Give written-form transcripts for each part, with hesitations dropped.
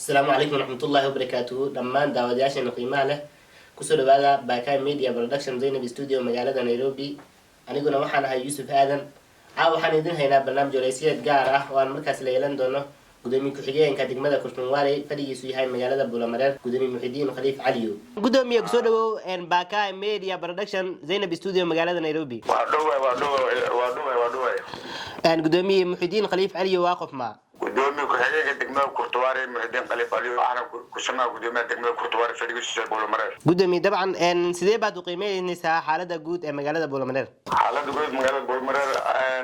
Asalaamu calaykum waraxmatullaahi wabarakaatuhu. Dhammaan daawadayaasheena qiimaha leh, kusoo dhawaada Bakai Media Production, Zaynab Studio, magaalada Nairobi. Aniguna waxaan ahay Yuusuf Aadan. Caawa waxaan idin haynaa barnaamij waraysiyeed gaar ah oo aan markaas la yeelan doono gudoomiye ku-xigeenka degmada Kurtunwaaley, fadhigiisu yahay magaalada Buulamareer, gudoomiye Muxidiin Khaliif Caliyo. Gudoomiye, kusoo dhawow Bakai Media Production, Zaynab Studio, magaalada Nairobi. Waa dhoway, waa dhoway, waa dhoway, waa dhoway. Gudoomiye Muxidiin Khaliif Caliyo waa qof ma? Gudoomiye ku-xigeenka degmada Kurtuwaare Muxidiin Khaliif Aliyo, waxaana kusamaa gudoomiyaha degmada Kurtuwaare, fadhigiisu Buulamareer. Gudoomiye, dabcan sidee baad u qiimeyneysaa xaalada guud ee magaalada Buulamareer? Xaalada guud magaalada Buulamareer,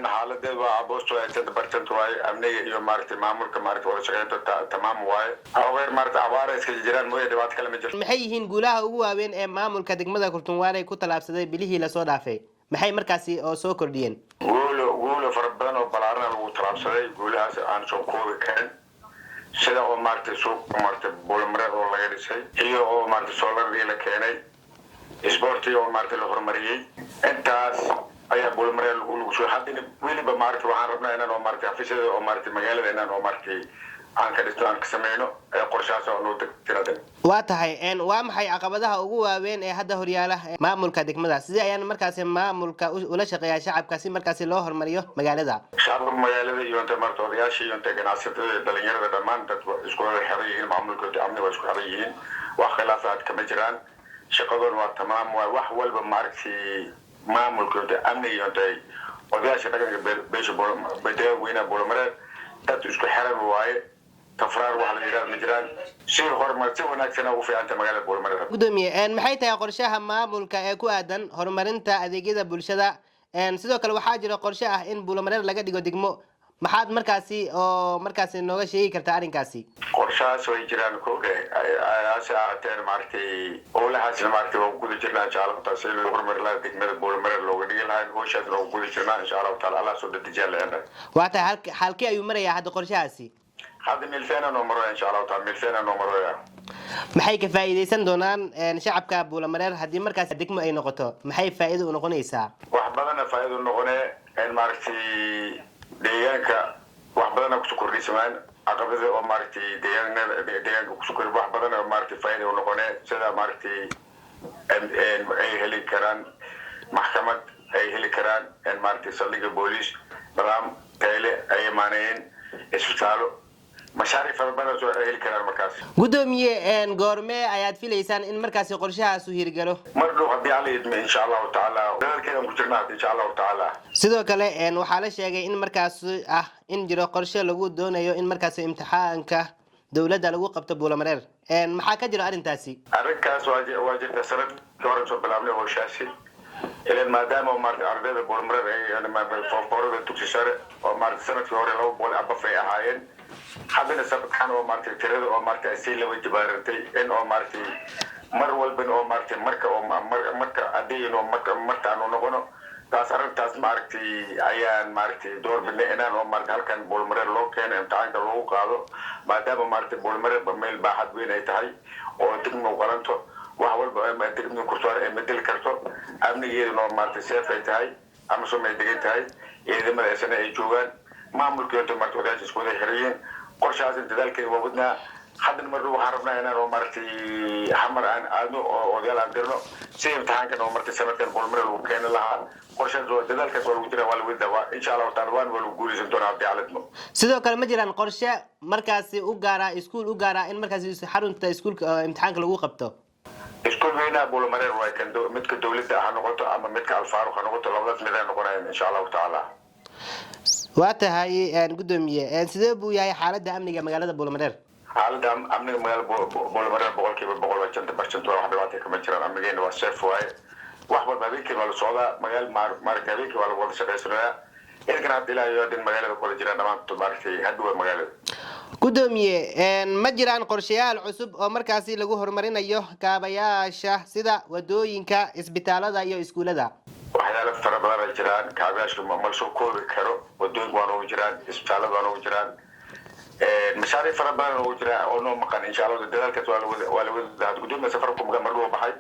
xaaladeed waa aboosto 100% waaye. Amniga iyo maaragtay maamulka, maaragtay wada shaqeynta tamaam waaye. Haween maaragtay abaara iska jiraan mooye, dhibaato kale ma jirto. Maxay yihiin guulaha ugu waaweyn ee maamulka degmada Kurtunwaarey ku tallaabsaday bilihii lasoo dhaafay? Maxay markaasi oo soo kordhiyeen? Guulo, guulo fara badan oo balaarana lagu tallaabsaday, guulahaas aan soo koobi karin, sida oo maaragtay suuq maaragtay Buulamareer oo laga dhisay, iyo oo maaragtay solar-adii la keenay, isboortiga oo maaragtay la horumariyey. Intaas ayaa Buulamareer lagu soo. Haddana weliba maaragtay waxaan rabnaa inaan oo maaragtay xafiisyada oo maaragtay magaalada inaan oo maaragtay aan ka dhisto, aan ka sameyno ee qorshahaas oo noo degtiradan. Waa tahay. Waa maxay caqabadaha ugu waaweyn ee hadda horyaala maamulka degmada? Sidee ayaan markaasi maamulka ula shaqeeyaa shacabka si markaasi loo horumariyo magaalada? Shacabka magaalada iyo inta maarata odayaasha iyo inta ganacsatada iyo dhalinyarada, dhammaan dad isku wada xiran yihiin. Maamulkooda amni waa isku xiran yihiin, wax khilaafaad kama jiraan. Shaqadoon waa tamaam, waa wax walba maaragtay maamulkooda amniga iyo intay odayaasha dhaqanka beesha deegaan weynaha Buulamareer dad isku xiran waaye. Tafraar wax la yidhahda ma jiraan. Si horumar, si wanaagsan ugu fiicanta magaalada Buulamareer. Gudoomiye, maxay tahay qorshaha maamulka ee ku aadan horumarinta adeegyada bulshada? Sidoo kale waxaa jira qorshe ah in Buulamareer laga dhigo degmo. Maxaad markaasi oo markaasi nooga sheegi kartaa arrinkaasi? Qorshahaas way jiraan kowdhe. Hase ahaateen maaragtay howlahaasna maaragtay waa ku guda jirnaa, insha Allahu taala, si loo horumari lahaa degmada Buulamareer looga dhigi lahaa. Howshaasna waa ku guda jirnaa, insha Allahu taala. Allah soo dedejiyaa leena. Waa tahay. Halkee ayuu marayaa hadda qorshahaasi? Hadda milfeena noo maroya, insha Allahu taala, milfeena noo maroya. Maxay ka faa'iidaysan doonaan shacabka Buulamareer haddii markaas degmo ay noqoto? Maxay faa'iido u noqonaysaa? Wax badana faa'iido noqonee. Maaragtay deegaanka wax badana kusoo kordhisamaan. Caqabada oo maaragtay deegaanada deegaanka kusoo kordhi, wax badan oo maaragtay faa'iido u noqonee, sida maaragtay ay heli karaan maxkamad, ay heli karaan maaragtay saldhigga booliis, nidaam tayle ay imaanayeen, isbitaalo, mashaariic fara badan soo ay heli karaan markaas. Guddoomiye, goormee ayaad filaysaan in markaasi qorshahaasu hirgalo? Mar dhow haddii Alla idmo, insha Allahu tacaala. Dadalkeedan ku jirnaa insha Allahu tacaala. Sidoo kale waxaa la sheegay in markaas ah in jiro qorshe lagu doonayo in markaasi imtixaanka dowladda lagu qabto Buulamareer. Maxaa ka jiro arrintaasi? Arrinkaas waa jirta. Sanadkii hore soo bilaabnay howshaasi ilan, maadaama maarata ardayda Buulamareer ay form four-ada dugsi sare oo maarata sanadkii hore 200 above ay ahaayeen, haddana sanadkan oo maaragtay tirada oo maaragtay sii laba jibaarantay, in oo maaragtay mar walban oo maaragtay marka oo marka haddii oo marka markaanu noqono taas, arrintaas maaragtay ayaan maaragtay door bidnay inaan oo maaragtay halkan Buulmareer loo keeno, imtixaanka loogu qaado, maadaama maaragtay Buulmareer ba meel baaxad weyn ay tahay oo degmo qalanto, wax walba degmada Kurtuwaar ay bedeli karto, amnigeeduna oo maaragtay safe ay tahay, ama ay degan tahay, ciidamada isna ay joogaan, maamulkeedu maaragtay odayaasha isku wada xiran. Qorshahaas dadaalkeeda waa wadnaa. Haddana mar waxaan rabnaa inaan oo maaragtay Xamar aan aadno oo odayaal aan dirno si imtixaankan oo martay sanadkan Buulmareer lagu keeni lahaa. Qorshahaas waa dadaalkaas waa lagu jiraa, waa lagu wadaa, insha Allahu taala, waan waa lagu guuleysan doonaa haddii Alla idmo. Sidoo kale ma jiraan qorshe markaasi u gaara iskuul u gaara in markaasi xarunta iskuulka imtixaanka lagu qabto? Iskuul weynaha Buulamareer waay kan midka dowladda ha noqoto ama midka Alfaaruq ha noqoto, labadaas mid ay noqonayaan, insha Allahu tacaala. Waa tahay. Gudoomiye, sidee buu yahay xaaladda amniga magaalada Buulamareer? Xaaladda amniga magaalada Buulamareer 100% waa 100% waa, wax dhibaata kama jiraan. Amnigeena waa safe waaye. Wax walba habeenkii waa la socdaa magaala, maaragtay habeenkii waa lagu wada shaqaysanayaa. Idinkana hadda ilaa iyo hadin magaalada kula jiraan dhammaantood, maaragtay hadda waa magaalada. Gudoomiye, ma jiraan qorshayaal cusub oo markaasi lagu horumarinayo kaabayaasha sida wadooyinka, isbitaalada iyo iskuulada? Waxyaalo fara badan ay jiraan. Kaabayaasha ma lasoo koobi karo. Wadooyinka waa noogu jiraan, isbitaalada waa noogu jiraan, mashaariic fara badan noogu jiraan oo noo maqan. Insha Allah dadaalkaas waa la wada. Gudoomiya safarku maga mar baxay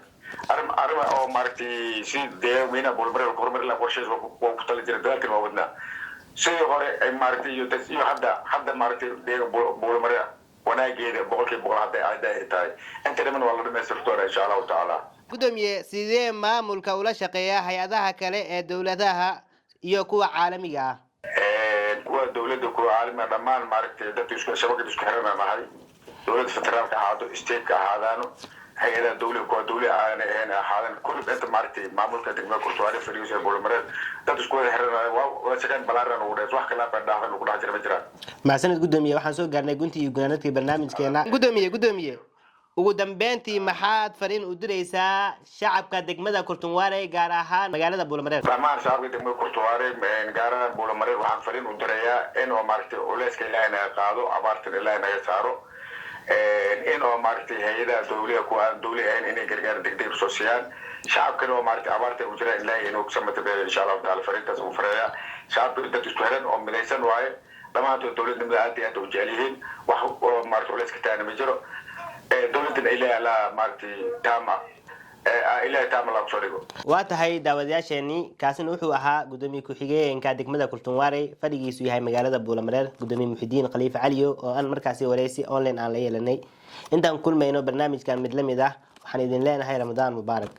arrin arrin oo maaragtay si deegaanweynaha Buulmareer horumari lahaa qorshahiis waa ku tali jira. Dadaalkan waa wadnaa sidii hore ay maaragtay iyo hadda maaragtay deegan Buulmareer. Wanaageeda 100% hadday ay tahay, inta dhiman waa la dhamaystir doona, insha Allahu tacaala. Gudoomiye, sidee maamulka ula shaqeeya hay-adaha kale ee dowladaha iyo kuwa caalamiga ah? Kuwa dowladda, kuwa caalamiga, dhammaan maaragtay dadka isku shabakada isku xiran nahay. Dowladda federaalka ahaado, stateka ahaadaano, hay-adaha dowliga, kuwa dowli aan ahayn ahaadan, kulli inta maaragtay maamulka degmada Kurtuwaare fadhigiisa ee Buulamareer dad isku wada xiran waa shaqeyn balaaran ugu dhees, wax khilaaf dhaaxdan ugu dhex jira ma jiraan. Mahadsanid, gudoomiye. Waxaan soo gaarnay guntii iyo gunaanadkii barnaamijkeena. Gudoomiye, ugu dambeyntii maxaad fariin u diraysaa shacabka degmada Kurtunwaare, gaar ahaan magaalada Buulamareer? Dhammaan shacabka degmada Kurtuwaare, gaar ahaan Buulamareer, waxaan fariin u dirayaa in oo maaragtay culeyska Ilaahay naga qaado, abaartan Ilaahay naga saaro, in oo maaragtay hay-adaha dowliga, kuwa aan dowli ahayn, inay gargaar degdeg soo siiyaan shacabkana oo maaragtay abaarta u jiraan. Ilaahay inuu samata beelo, insha Allahu taala. Fariintaas uu farayaa shacabka dad isku xiran oo midaysan waaye. Dhammaantood dowladnimada aad iyo aad u jecel yihiin. Wax oo maaragtay culeyska taana ma jiro. Dowladdan Ilaahay la maaragtay taama, Ilaahay taama la kusoo dhigo. Waa tahay, daawadayaasheeni, kaasina wuxuu ahaa gudoomiye ku-xigeenka degmada Kurtunwaare, fadhigiisu yahay magaalada Buulamareer, gudoomiye Muxidiin Khaliife Caliyo, oo aan markaasi wareysi online aan la yeelanay. Intaan kulmayno barnaamijkan mid la mid ah, waxaan idin leenahay Ramadaan mubaarak.